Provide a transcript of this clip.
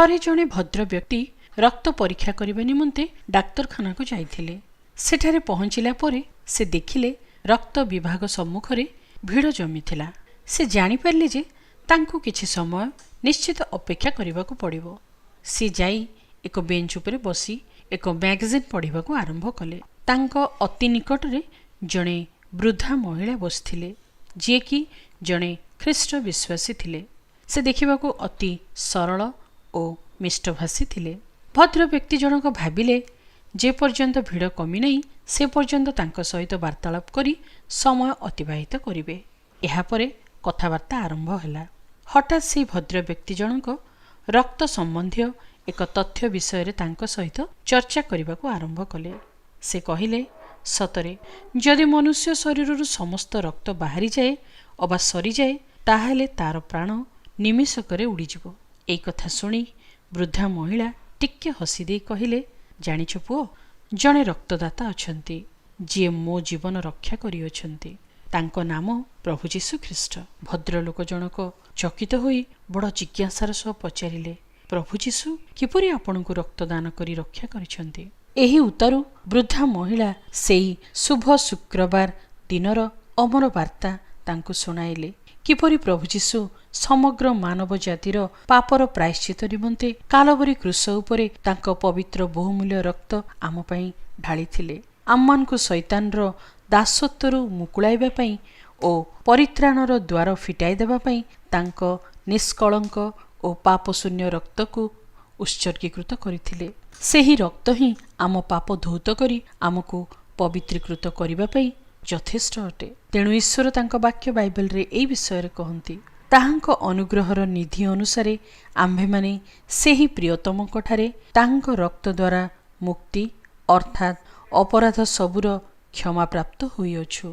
ଥରେ ଜଣେ ଭଦ୍ର ବ୍ୟକ୍ତି ରକ୍ତ ପରୀକ୍ଷା କରିବା ନିମନ୍ତେ ଡାକ୍ତରଖାନାକୁ ଯାଇଥିଲେ। ସେଠାରେ ପହଞ୍ଚିଲା ପରେ ସେ ଦେଖିଲେ, ରକ୍ତ ବିଭାଗ ସମ୍ମୁଖରେ ଭିଡ଼ ଜମିଥିଲା। ସେ ଜାଣିପାରିଲେ ଯେ ତାଙ୍କୁ କିଛି ସମୟ ନିଶ୍ଚିତ ଅପେକ୍ଷା କରିବାକୁ ପଡ଼ିବ। ସେ ଯାଇ ଏକ ବେଞ୍ଚ ଉପରେ ବସି ଏକ ମ୍ୟାଗାଜିନ୍ ପଢ଼ିବାକୁ ଆରମ୍ଭ କଲେ। ତାଙ୍କ ଅତି ନିକଟରେ ଜଣେ ବୃଦ୍ଧା ମହିଳା ବସିଥିଲେ, ଯିଏକି ଜଣେ ଖ୍ରୀଷ୍ଟ ବିଶ୍ୱାସୀ ଥିଲେ। ସେ ଦେଖିବାକୁ ଅତି ସରଳ ଓ ମିଷ୍ଟଭାଷୀ ଥିଲେ। ଭଦ୍ର ବ୍ୟକ୍ତି ଜଣକ ଭାବିଲେ, ଯେ ପର୍ଯ୍ୟନ୍ତ ଭିଡ଼ କମିନାହିଁ ସେ ପର୍ଯ୍ୟନ୍ତ ତାଙ୍କ ସହିତ ବାର୍ତ୍ତାଳାପ କରି ସମୟ ଅତିବାହିତ କରିବେ। ଏହାପରେ କଥାବାର୍ତ୍ତା ଆରମ୍ଭ ହେଲା। ହଠାତ୍ ସେହି ଭଦ୍ର ବ୍ୟକ୍ତି ଜଣକ ରକ୍ତ ସମ୍ବନ୍ଧୀୟ ଏକ ତଥ୍ୟ ବିଷୟରେ ତାଙ୍କ ସହିତ ଚର୍ଚ୍ଚା କରିବାକୁ ଆରମ୍ଭ କଲେ। ସେ କହିଲେ, ସତରେ ଯଦି ମନୁଷ୍ୟ ଶରୀରରୁ ସମସ୍ତ ରକ୍ତ ବାହାରିଯାଏ ଅବା ସରିଯାଏ, ତାହେଲେ ତାର ପ୍ରାଣ ନିମିଷକରେ ଉଡ଼ିଯିବ। ଏଇ କଥା ଶୁଣି ବୃଦ୍ଧା ମହିଳା ଟିକେ ହସିଦେଇ କହିଲେ, ଜାଣିଛ ପୁଅ, ଜଣେ ରକ୍ତଦାତା ଅଛନ୍ତି, ଯିଏ ମୋ ଜୀବନ ରକ୍ଷା କରିଅଛନ୍ତି। ତାଙ୍କ ନାମ ପ୍ରଭୁ ଯୀଶୁ ଖ୍ରୀଷ୍ଟ। ଭଦ୍ରଲୋକ ଜଣକ ଚକିତ ହୋଇ ବଡ଼ ଜିଜ୍ଞାସାର ସହ ପଚାରିଲେ, ପ୍ରଭୁ ଯୀଶୁ କିପରି ଆପଣଙ୍କୁ ରକ୍ତଦାନ କରି ରକ୍ଷା କରିଛନ୍ତି? ଏହି ଉତ୍ତାରୁ ବୃଦ୍ଧା ମହିଳା ସେଇ ଶୁଭ ଶୁକ୍ରବାର ଦିନର ଅମର ବାର୍ତ୍ତା ତାଙ୍କୁ ଶୁଣାଇଲେ, କିପରି ପ୍ରଭୁ ଯୀଶୁ ସମଗ୍ର ମାନବ ଜାତିର ପାପର ପ୍ରାୟଶ୍ଚିତ ନିମନ୍ତେ କାଲବରୀ କ୍ରୁଶ ଉପରେ ତାଙ୍କ ପବିତ୍ର ବହୁମୂଲ୍ୟ ରକ୍ତ ଆମ ପାଇଁ ଢାଳିଥିଲେ, ଆମମାନଙ୍କୁ ଶୈତାନର ଦାସତ୍ୱରୁ ମୁକୁଳାଇବା ପାଇଁ ଓ ପରିତ୍ରାଣର ଦ୍ୱାର ଫିଟାଇ ଦେବା ପାଇଁ ତାଙ୍କ ନିଷ୍କଳଙ୍କ ଓ ପାପଶୂନ୍ୟ ରକ୍ତକୁ ଉତ୍ସର୍ଗୀକୃତ କରିଥିଲେ। ସେହି ରକ୍ତ ହିଁ ଆମ ପାପ ଧୌତ କରି ଆମକୁ ପବିତ୍ରୀକୃତ କରିବା ପାଇଁ ଯଥେଷ୍ଟ ଅଟେ। ତେଣୁ ଈଶ୍ୱର ତାଙ୍କ ବାକ୍ୟ ବାଇବେଲରେ ଏହି ବିଷୟରେ କହନ୍ତି, ତାହାଙ୍କ ଅନୁଗ୍ରହର ନିଧି ଅନୁସାରେ ଆମ୍ଭେମାନେ ସେହି ପ୍ରିୟତମଙ୍କଠାରେ ତାହାଙ୍କ ରକ୍ତ ଦ୍ୱାରା ମୁକ୍ତି, ଅର୍ଥାତ୍ ଅପରାଧ ସବୁର କ୍ଷମାପ୍ରାପ୍ତ ହୋଇଅଛୁ।